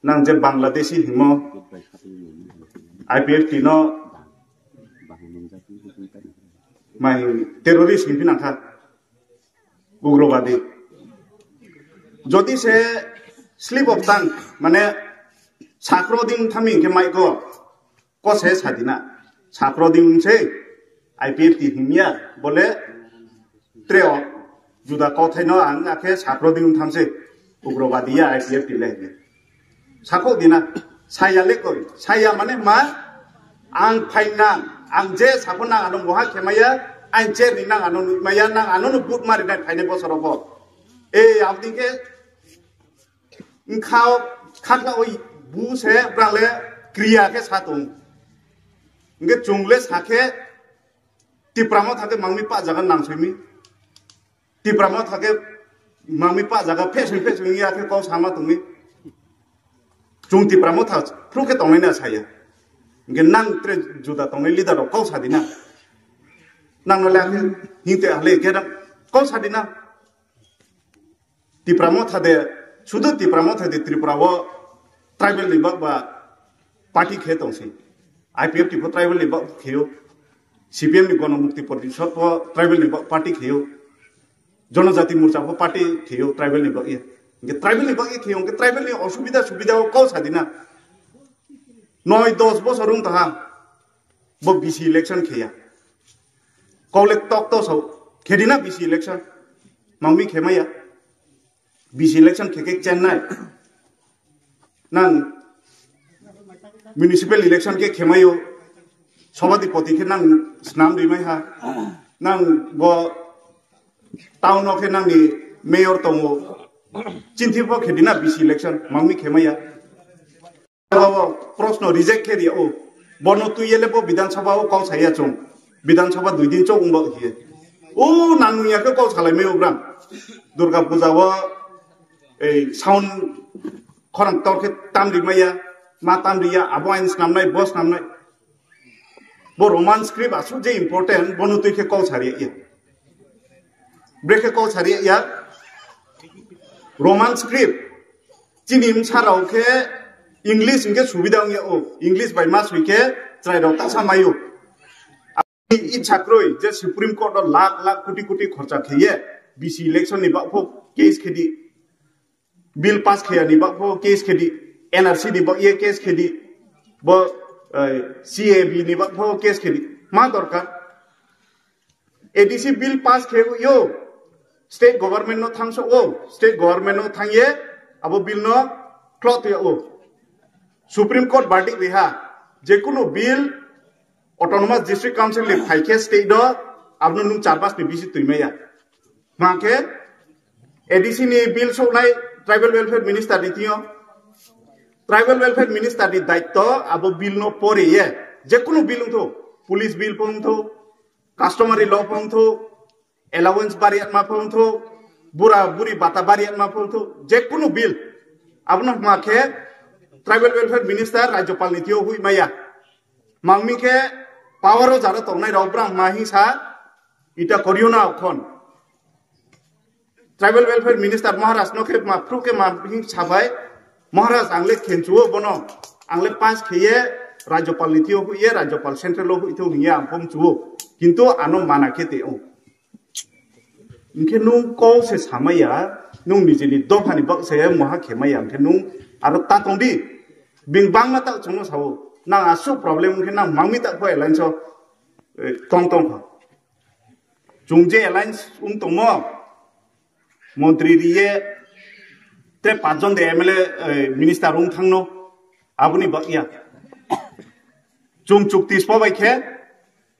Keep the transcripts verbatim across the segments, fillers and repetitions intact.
Nang je Bangladeshi himo, I P F T no mai terrorist himpi nangkha, ugrobadi. Jodi se slip of tongue, mane sakro ding thami hingke mai ko, ko se sadina. Sakro ding se I P F T himya, bole treo juda kothai no ang akhe sakro ding tham se ugrobadi ya I P F T le. Sako dina, saya le koi, saya mane ma, ang phaina, ang je sako nang ano moha khemaya, ang cher ni nang ano maya, nang ano no but mari nai phaine bosoro bo. E, abdi ke, ngkhao, khakla oi, bu se, brang le, kriya ke satung. Nge chung le sakhe, Tipra mo thake mangmi pa jaga nang simi. Tipra mo thake mangmi pa jaga phesing phesing ya khe kau sama tungmi. Chung Tipra mo tha phru khe tongnai na saya. Nge nang tre juda tongnai leader rok kau sadina. Nang no le akhe hingte hale khe kau sadina. Tipra Motha de, sudu Tipra Motha de Tripura o tribal ni bak ba party khe tong si. I P F T pho tribal ni bak khe o, C P M ni Gono Mukti Porishod pho tribal ni bak party khe o, Jonojati Morcha pho party khe o tribal ni bak ye. Hingke tribal ni bak ye khe o, hingke tribal ni osubida subida o kau sadina. Noi dos bosor wng taha. Bo B C election kheya. Kole tok to so khedina B C election. Mangmi khemaya. B C election kheke Chennai. Nang municipal election ke khemayo. Sobadipoti khe nang snam rimai ha. Nang bo town o khe nang ni mayor tongo. Chinthi bo khedina B C election. Mangmi khemaya. Bo proshno reject khe ria o. Bono twi ele bo Bidhan Sabha o kok saya chung. Bidhan Sabha dui din chok wngba hiye. O nang nung ya khe kok salai mai o bram. Durga Puja o ei sound khorang tor khe tam ri maya, ma tam ri ya, abo ain snam nai, bo snam nai. Bo Roman script asuk je important, bono twi khe kok sari ya. Brekhe kok sari ya. Roman script. Chini msa rao khe English hingke subida wngya o. English bai ma sui khe chwrai rao tasa mayo. Ani icha kroi je Supreme Court o lakh lakh koti koti khorcha kheye B C election ni bak pho case khedi. Bill pass khaya ni bak pho case khedi. N R C ni bak ye case khedi. Bo, eh, C A B ni bak pho case khedi. Ma dorkar. A D C bill pass khe yo, state government no thangso o, state government no thangye abo bill no khlot ya o. Supreme Court verdict riha, je kunu bill Autonomous District Council ni phai khe state do, abono nung char mas ni bisi twi maya. Ma khe A D C ni bill soknai Tribal Welfare Minister ni tio. Tribal Welfare Minister ni daitto abo bill no pore ye. Je kunu bill wngtho, police bill pho wngtho, customary law pho wngtho, allowance bariyatma pho wngtho, bura buri bata bariyatma pho wngtho, je kunu bill. Abono ma khe Tribal Welfare Minister Rajyapal ni tio hui maya. Mangmi khe power o jara tongnai rok brang ma hingsa ita koriyo na okhon. Tribal Welfare Minister Maharaj no khe ma phru khe ma hing sabai, Maharaj ang le khenchuo bono, ang le pass kheye Rajyapal ni tio huiye, Rajyapal central o hui thung hiye ang phom chuo. Kintu ano mana khe te o. Hingkhe nung kok se samaya, nung nijini dophani bak se moha khemaya, hingkhe nung aro ta tongdi. Bing bangma ta chwngno sao, nang asuk problem hingkhe nang mangmi ta kho alliance o, eh, tong tong kho. Chwng je alliance wng tongmo, montri riye, te pachjon de M L A, eh, minister wng thangno, aboni bak ya. Chwng chukti spo bai khe,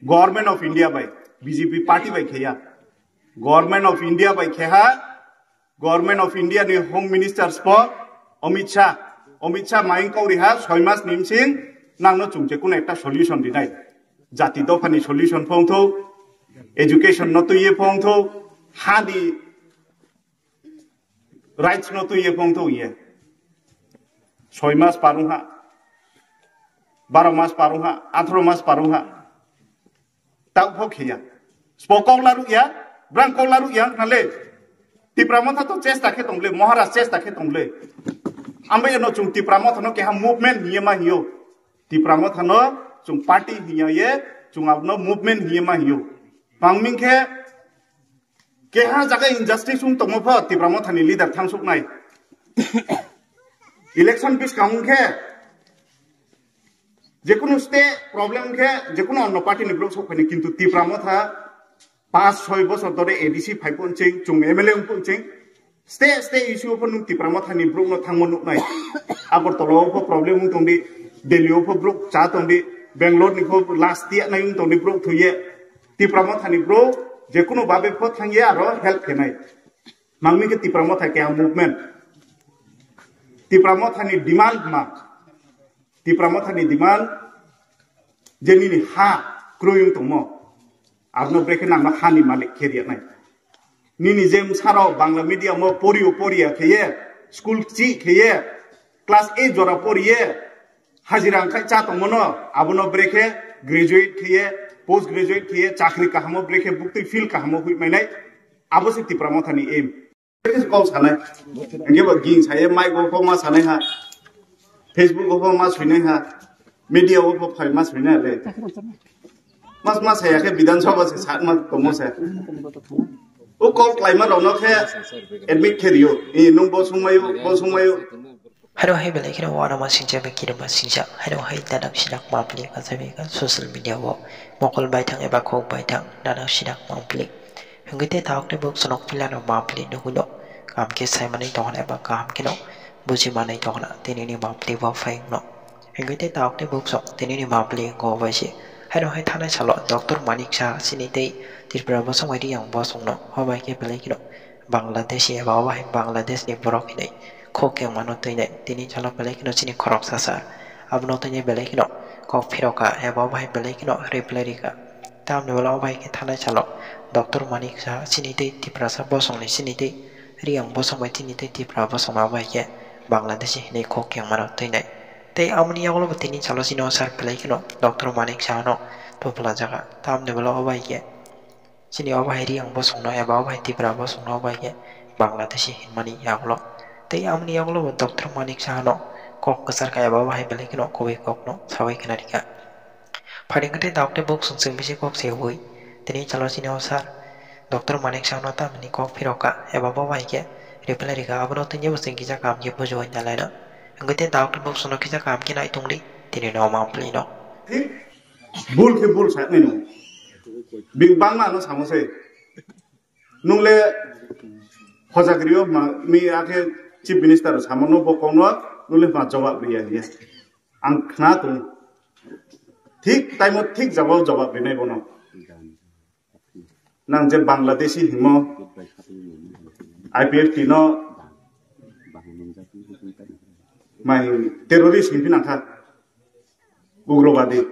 Government of India bai, B J P party bai khe ya. Government of India bai khe ha, Government of India ni Home Minister spo Amit Shah, Amit Shah maing kok riha soi mas ni bsing nangno chwng je kuno ekta solution rinai. Jati dophani solution phongtho, education no twiye phongtho, hani rights no twiye phongtho ye. Soi mas parung ha, baro mas parung ha, atharo mas parung ha. Tau pho khiya. Spo kok laru ya, brang kok laru ya, nale. Tipra Motha to chesta khe tongle, Maharaj chesta khe tongle. Ambai no chwng Tipra Motha no keha movement hiye ma hiyo. Tipra Motha no chwng party hiya ye chwng abono movement hiye ma hiyo. Bangming khe keha jaga injustice wng tongmo pho Tipra Motha ni leader thangsuk nai. Election biskang wng khe jekunu state problem khe jekunu onno party ni borok sok phai ni, kintu Tipra Motha pas soi bosor dore A D C phai pon ching, chung M L A wng pon ching. State, state issue pho nung Tipra Motha ni borok no thangmo nuk nai. Agartala o pho problem wng tong di, Delhi o pho borok cha tong di, Bangalore ni pho last tiya nai wng tong di borok thwi ye. Tipra Motha ni borok jekunu babe pho thang ye aro help khe nai. Mangmi khe Tipra Motha keha movement. Tipra Motha ni demand ma. Tipra Motha ni demand je nini ha kroi wng tongmo. Abono brekhe nangno ha ni malik khe riya nai. Nini je bwsarok Bangla medium o porio poria khe ye, school chi khe ye, class eight jora pori ye, hajira wngkhai cha tongmano, abono brekhe graduate khe ye, post graduate khe ye, chakri kahamo brekhe buktwi field kahamo hui mainai, abo se Tipra Motha ni aim. Kok sanai, hingke bo ging saye, mic o pho ma sanai ha, Facebook o pho ma suinai ha, media o pho phai ma suinai le. Mas ma saya khe Bidhan Sabha se sat ma tomo se. O kok laima rok no khe admit khe rio. E nung bo sungmayo, bo sungmayo. Haro hai belai kheno wana ma singcha be kiri ma singcha. Haro hai dadak sidak mapli ka sabi ka social media o mokol baithang eba kok baithang dadak sidak mapli. Hingke te taok te buk sonok pila no mapli nuguno. Kam khe sai manai tongna eba kaham kheno buji manai tongna tini ni mapli bo phai no. Hingke te taok te buk sok tini ni mapli ko bai se. Haro hai thanai salo Doctor Manik Saha sini tei Tripura bosong bai riyang bosong no. Hobai khe belai kheno Bangladeshi eba obo hai Bangladesh ni borok hinwi khok kengmano twinai tini salo belai kheno chini khoroksa sa. Abono twinai belai kheno kok phirokha eba obo hai belai kheno reply rikha. Tamni ulo obo hai khe thanai salo Doctor Manik Saha chini tei Tiprasa bosongni chini tei Riyang bosong bai chini tei Tipra bosong bai obo hai khe Bangladeshi hinwi khok kengmano twinai. Tei amoni yagulo bo tini salo chini o sar belai kheno Doctor Manik Saha no tubula jaga. Tamni ulo obo hai khe Chini obo hai Riyang bosongno eba obo hai Tipra bosongno obo hai khe Bangladeshi hinmani yagulo. Tei amoni yagulo bo Doctor Manik Sahano kok kwchar kha eba obo hai belai kheno kubui kokno sawi khna rikha. Phaidi wngkhe tei daok tei buk song chwng bisi kok se hui. Tini chalo chini o sar Doctor Manik Sahano tamni kok phirok kha eba bo bai khe reply rikha abono tini bo chwng kisa kaham khe bujiui nalaina. Wngkhe tei daok tei buk songno kisa kaham khe nai tongdi tini no omo ampli no. Bul khe bul saknai no. Bini bangma no samo se. Nung le hojagri o ma, mi akhe Chief Minister samo no bo kono nung le ma jawab riya riya. Ang khna tung. Thik time o thik jawab jawab rinai bono. Nang je Bangladeshi himo I P F T no mai terrorist himpi nangkha. Ugrobadi.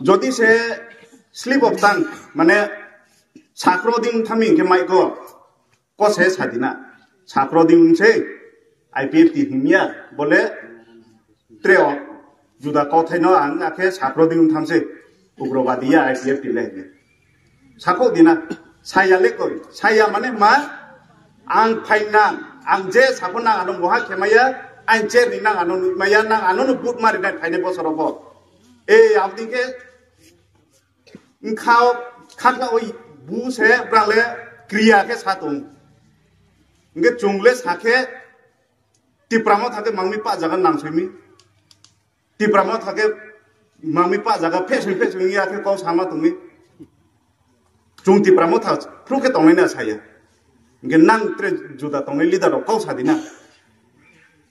Jodi se slip of tongue, mane sakro ding thami ke mai ko, ko se sadina. Sakro ding se I P F T himya, bole treo juda ko thaino ang akhe sakro ding tham se ugrobadi ya I P F T le. Sako dina, saya le koi, saya mane ma, ang phai nang, ang je sabo nang ano moha khemaya, ang je ni nang ano nui maya, nang ano no but mari nai phaine bosoro bo. E abdi ke, ngkhao, khakna oi bu se, brang le, kriya ke satung. Nge chung le sakhe, Tipra Motha khe mangmi pa jaga nang simi. Tipra Motha khe mangmi pa jaga phesing phesing ya khe kau sama tongmi. Chung Tipra Motha phru khe tongnai na saya. Nge nang tre juda tongnai leader rok kau sadina.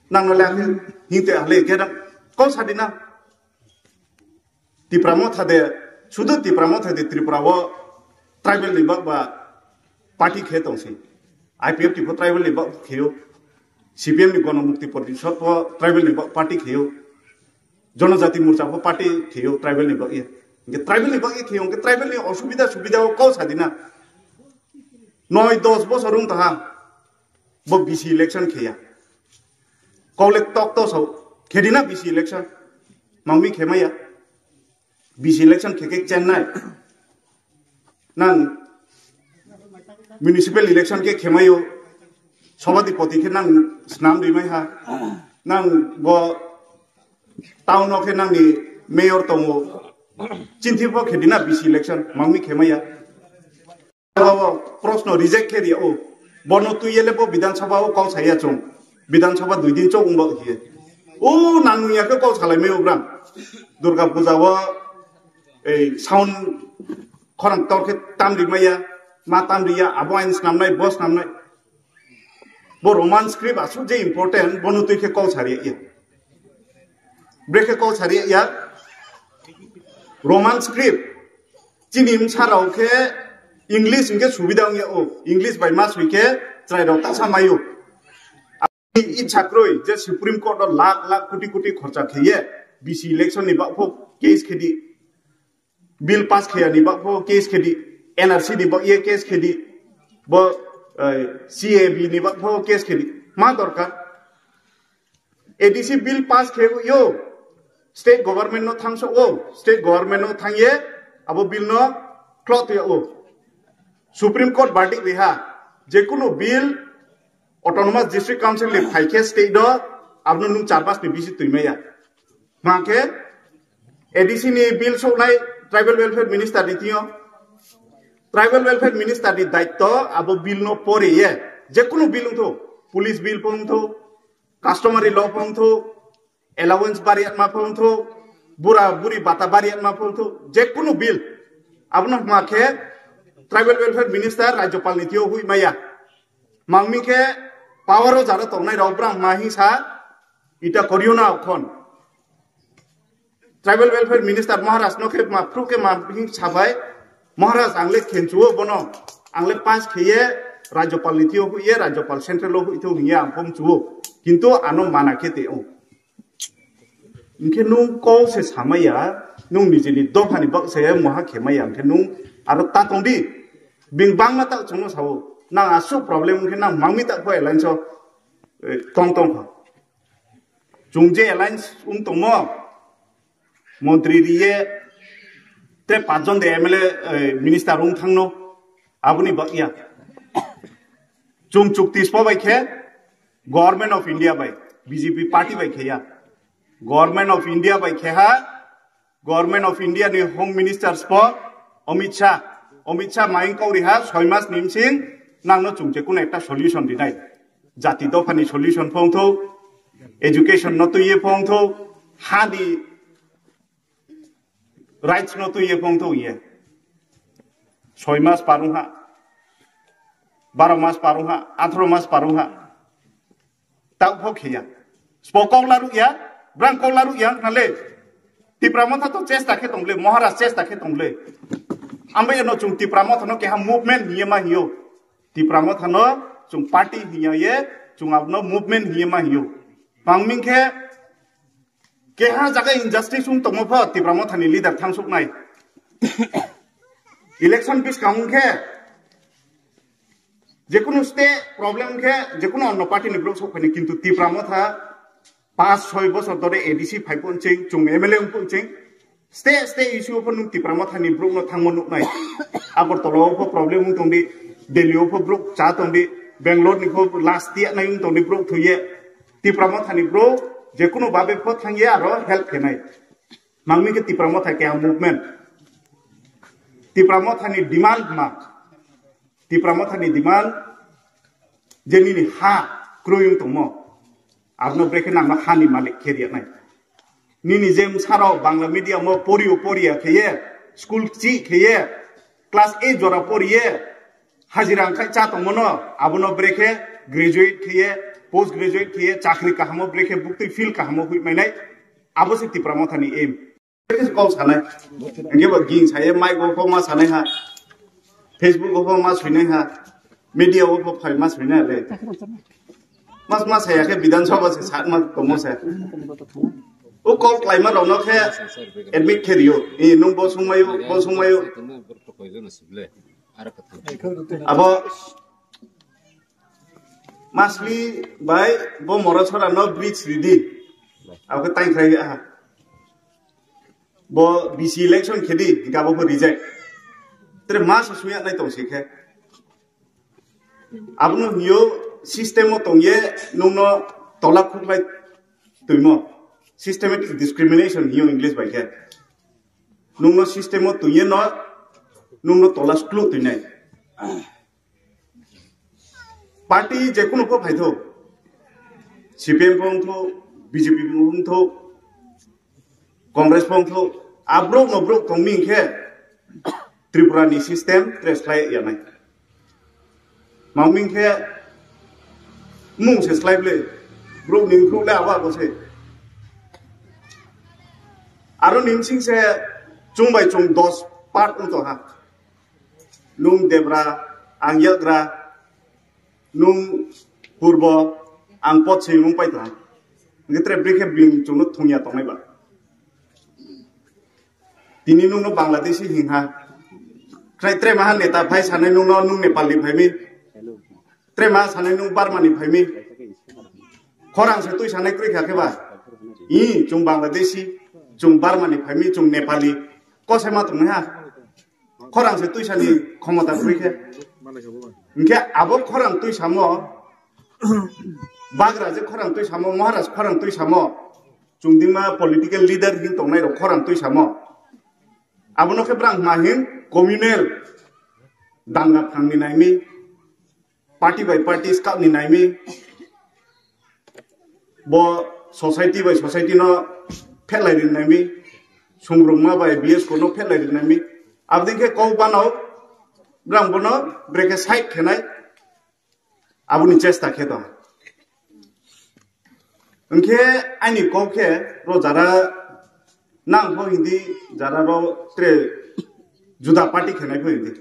Nang no le akhe hingte hale khe nang kau sadina. Tipra Motha de, sudu Tipra Motha de Tripura o tribal ni bak ba party khe tong si. I P F T pho tribal ni bak khe yo. C P M ni Gana Mukti Parishad pho tribal ni bak party khe yo. Janajati Morcha pho party khe yo tribal ni bak ye. Nge tribal ni bak ye khe yo, nge tribal ni osubida subida o kau sadina. Noi dos bosor wng taha. Bo B C election khe ya. Kau le tok to sao. Khe dina B C election. Mangmi khe maya. B C election khe khe Chennai. Nang municipal election khe khemayo. Sobhadipoti khe nang snam rimai ha, nang bo town o khe nangni mayor tongo, chinthi pho khe dina B C election mangmi khe maya. Bo proshno reject khe ria o, bono twi ele bo Bidhan Sabha o kok saya chung, Bidhan Sabha dui din chok wngbo hiye. O nang ya khe kok salai mai o brang. Durga Puja o ei sound khorang tor khe tam rimaya, ma tam riya, abo ain snamnai, bo snamnai. Bo Roman script asuk je important, bono twi khe kok sari ya. Brekhe kok sari ya. Roman script. Chini msa rok khe English hwnkhe subida wngya o. English bai ma sui khe chwrai rok tasa maio. Ani icha kroi je Supreme Court o lakh lakh koti koti khorcha kheye B C election ni bagpho case khedi. Bill pass kheyani bagpho case khedi, N R C ni bag ye case khedi, bo, eh, C A B ni bagpho case khedi. Ma dorkar? A D C bill pass khe yo, state government no thangso o, state government no thangye abo bill no clot ya o. Supreme Court verdict riha, jekunu bill Autonomous District Council ni phaikhe state do, abono nung char mas ni bisi twi maya. Hwnkhe A D C ni bill soknai Tribal Welfare Minister ni tio. Tribal Welfare Minister ni daitto abo bill no pore ye. Jekunu bill wngtho, police bill pho wngtho, customary law pho wngtho, allowance bariatma pho wngtho, bura buri bata bariatma pho wngtho, jekunu bill. Abono hwnkhe Tribal Welfare Minister Rajyapal ni tio hui maya. Mangmi khe power o jara tongnai rok brang ma hingsa ita koriyo na okhon. Tribal Welfare Minister Maharaj no khe ma phru khe ma hing sabai, Maharaj ang le khenchuo bono, ang le pass kheye Rajyapal ni tio huye, Rajyapal central o hui thung hiye ang phom chuo. Kintu ano mana khe te o. Hingkhe nung kok se samaya, nung nijini dophani bak se moha khemaya, hingkhe nung aro ta tongdi. Bing bangma ta chungno sao, nang asuk problem hingkhe nang mangmi ta kho alliance o, eh, tong tong kho. Chung je alliance wng tongmo, montri riye, te pachjon de M L A, eh, minister wng thangno, aboni bak ya. Chung chukti spo bai khe, Government of India bai, B J P party bai khe ya. Government of India bai khe ha, Government of India ni Home Minister spo Amit Shah, Amit Shah maing kok riha soi mas ni bsing nangno chung je kuno ekta solution rinai. Jati dopha ni solution phongtho, education no twiye phongtho, ha ni rights no twiye phongtho ye. Soi mas parung ha, baro mas parung ha, atharo mas parung ha. Tau pho khiya. Spo kok laru ya, brang kok laru ya, nale. Tipra Motha to chesta khe tongle, Maharaj chesta khe tongle. Ambai no chung Tipra Motha no keha movement hiye ma hiyo. Tipra Motha no chung party hiya ye, chung abno movement hiye ma hiyo. Pangming khe keha jaga injustice wng tongmo pho Tipra Motha ni leader thangsuk nai. Election biskang khe jekunu state problem khe jekunu onno party ni borok sok phaini, kintu Tipra Motha pas soi bosor dore A D C phai pon ching, chung M L A wng pon ching, state state issue pho nung Tipra Motha ni borok no thangmo nuk nai. Agartala o pho problem wng tong di, Delhi o pho borok cha tong di, Bangalore ni pho last tiya nai wng tong di borok thuye. Tipra Motha ni borok jekunu babe pho thang ye aro help khe nai. Mangmi khe Tipra Motha khe ang movement. Tipra Motha ni demand ma. Tipra Motha ni demand je nini ha kroi wng tongmo. Abno brekhe nangma ha ni malik khe riya nai. Nini je msaro Bangla medium o poriyo poriya kheye, school chi kheye, class eight jora poriye, hajira wngkhai cha tongmano, abono brekhe graduate kheye, post graduate kheye, chakri kahamo brekhe buktui field kahamo hui mainai, abo se Tipra Motha ni aim. Kok sanai. Hingke bo ging saye, mic o pho ma sanai ha. Facebook o pho ma suinai ha. Media o pho phai ma suinai le. Mas ma saya khe Bidhan Sabha se sak ma tomo se. O kok klaima rok no khe admit khe rio. I nung bo sung mayo, bo sung mayo. Abo Masli bai bo Morasora no bridge ridi. Abo khe tang khai ha. Bo B C election khedi, gabo bo reject. Tere mas suya nai tong se khe. Abono hiyo System o tongye nungno tola khuklai twimo. Systematic discrimination hiyo English bai khe. Nungno system o twiye no, nungno tola sklu twinai. Party jekunu pho phaitho. C P M pho wngtho, B J P pho wngtho, Congress pho wngtho. Abrok no brok tongmi khe Tripura ni system trace khlai yanai. Maming khe mung se slai ble. Brouh ni brouh le abo abo se. Aro ni bsing se chung bai chung dos part wng tong ha. Nung debra, ang yagra, nung purbo, ang pot se wng pai tong ha. Ngi tre bri khe bini chung no thung ya tongnai ba. Tini nungno Bangladeshi hing ha. Khwnai tre maha neta phai sanai nungno nung Nepal ni phaimi. Tre maha sanai nung Burma ni phaimi. Khorang se twi sanai kwrwi kha khe ba. I, chung Bangladeshi, chung Burma ni phaimi, chung Nepali. Kose ma tong ha. Khorang se twi sani khomota kwrwi khe. Hingkhe abo khorang twi samo, Bagra je khorang twi samo, Maharaj khorang twi samo. Chungdima political leader hin tongnai rok khorang twi samo. Abono khe brang ma hin communal danga phangni naimi, party by party skapni naimi, bo society by society no phelai rin naimi, sungrungma by B S ko no phelai rin naimi. Abdin khe kok bano brang bono breke side khenai. Aboni chesta khe tong. Hwnkhe ani kok khe ro jara nang pho hindi jara ro tre juda party khenai pho hindi.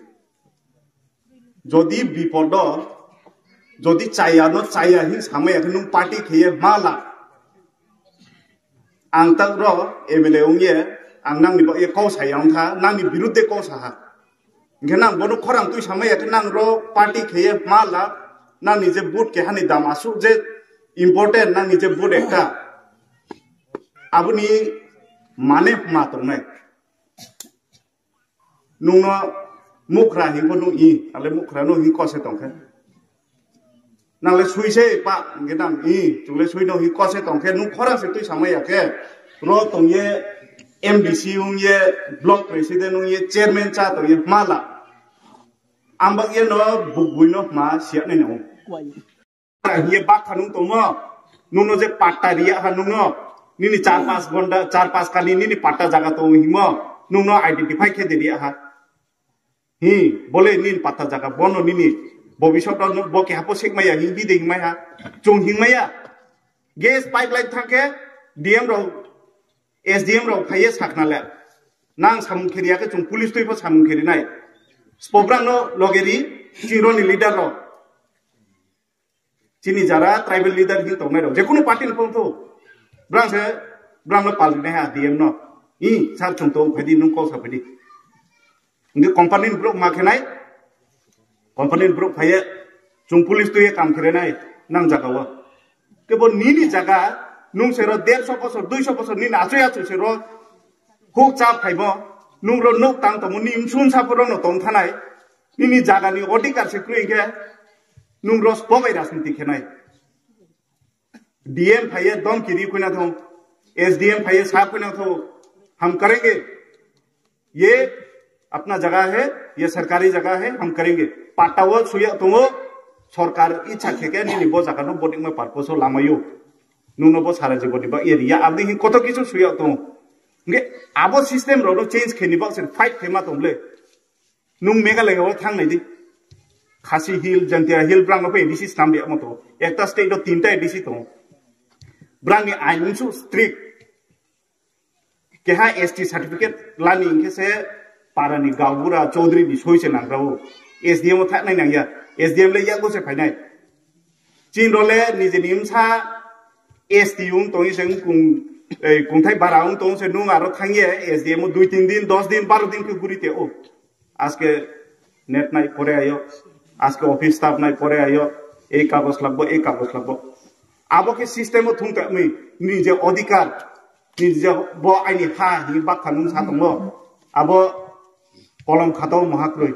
Jodi bipodo, jodi chaya no chaya hin samaya khe nung party kheye mala. Ang tak ro M L A wngye, ang nangni bagwi kok saya wngkha, nangni birudde kok saha. Hingkhe nang bono khorang twi samaya khe nang ro party kheye mala, nangni je vote keha ni dam asuk je important, nangni je vote ekta. Aboni mane ma tongnai. Nungno mukra hingpho nung i, ale mukra nung hing kose tongkhe. Nangle sui se pa, hingke nang i, chungle sui no hi kose tongkhe, nung khorang se twi samaya khe, ro tongye M D C wngye, block president wngye, chairman cha tongye, mala. Ambak ye no buk bui no ma siya nai no. Hiye bak kha nung tongo, nung no je patta riya ha nung no, nini char pas gonda, char pas kali nini patta jaga tongo himo, nung no identify khe de riya ha. Hi, bole nin patta jaga, bono nini bobisot no bo keha po sek maya, hi, hi de hing maya, chung hing maya. Gas pipeline thang khe D M rok, S D M rok phaiye sakna le. Nang samung kheri ya khe chung police twi pho samung kheri nai. Spobrang no logeri, chiro ni leader rok. Chini jara tribal leader hin tongnai rok, jekunu party ni phone to, brang se, brang no pal rinai ha D M no. I, sir chung to phai di, nung kok sa phai di. Ngi company ni brok ma khenai, company ni brok phaiye, chung police tuye kam khere nai, nang jaga o. Kebo nini jaga, nung se ro derso bosor, duiso bosor nini achoi achoi se ro, huk cha phaibo, nung ro nuk tang tomo, ni msun sa poro no tong thanai, nini jaga ni odhikar se kroi khe, nung ro spobai rajniti khenai. D M phaiye dom kiri khuina thong, S D M phaiye sa khuina thong, hum karenge. Ye apna jaga hai, ye sarkari jaga hai, hum karenge. Patta wo suya tongo, sarkar ichha khe khe nini bo jaga no bodik ma purpose o lamayo. Nung no bo sara jibon ni ba area abdi hin koto kichu suya tongo. Nge abo system rok no change khe ni bak sen fight khe ma tong le. Nung Meghalaya o thang nai di. Khasi Hill, Jaintia Hill, brang no phe A D C snam dia mo to. Ekta state o tinta A D C tongo. Brang ni ain unsu strict. Keha S T certificate lani hingkhe se para ni gaubura chaudhary ni soi se nang rao. S D M o thak nai nang ya. S D M le yago se phai nai. Chin role nijeni wngsa S T wng tongwi se wng kung, ei, kungthai bara wng tong se nung aro thangye S D M o dui tin din, dos din, baro din khe guri te o. Aske net nai pore ayo, aske office staff nai pore ayo, ei kagos lagbo, ei kagos lagbo. Abo khe system o thung tongwi nini je odhikar, nini je bo aini ha hinwi bakha nung sa tongo. Abo kolom khatao mahakroi.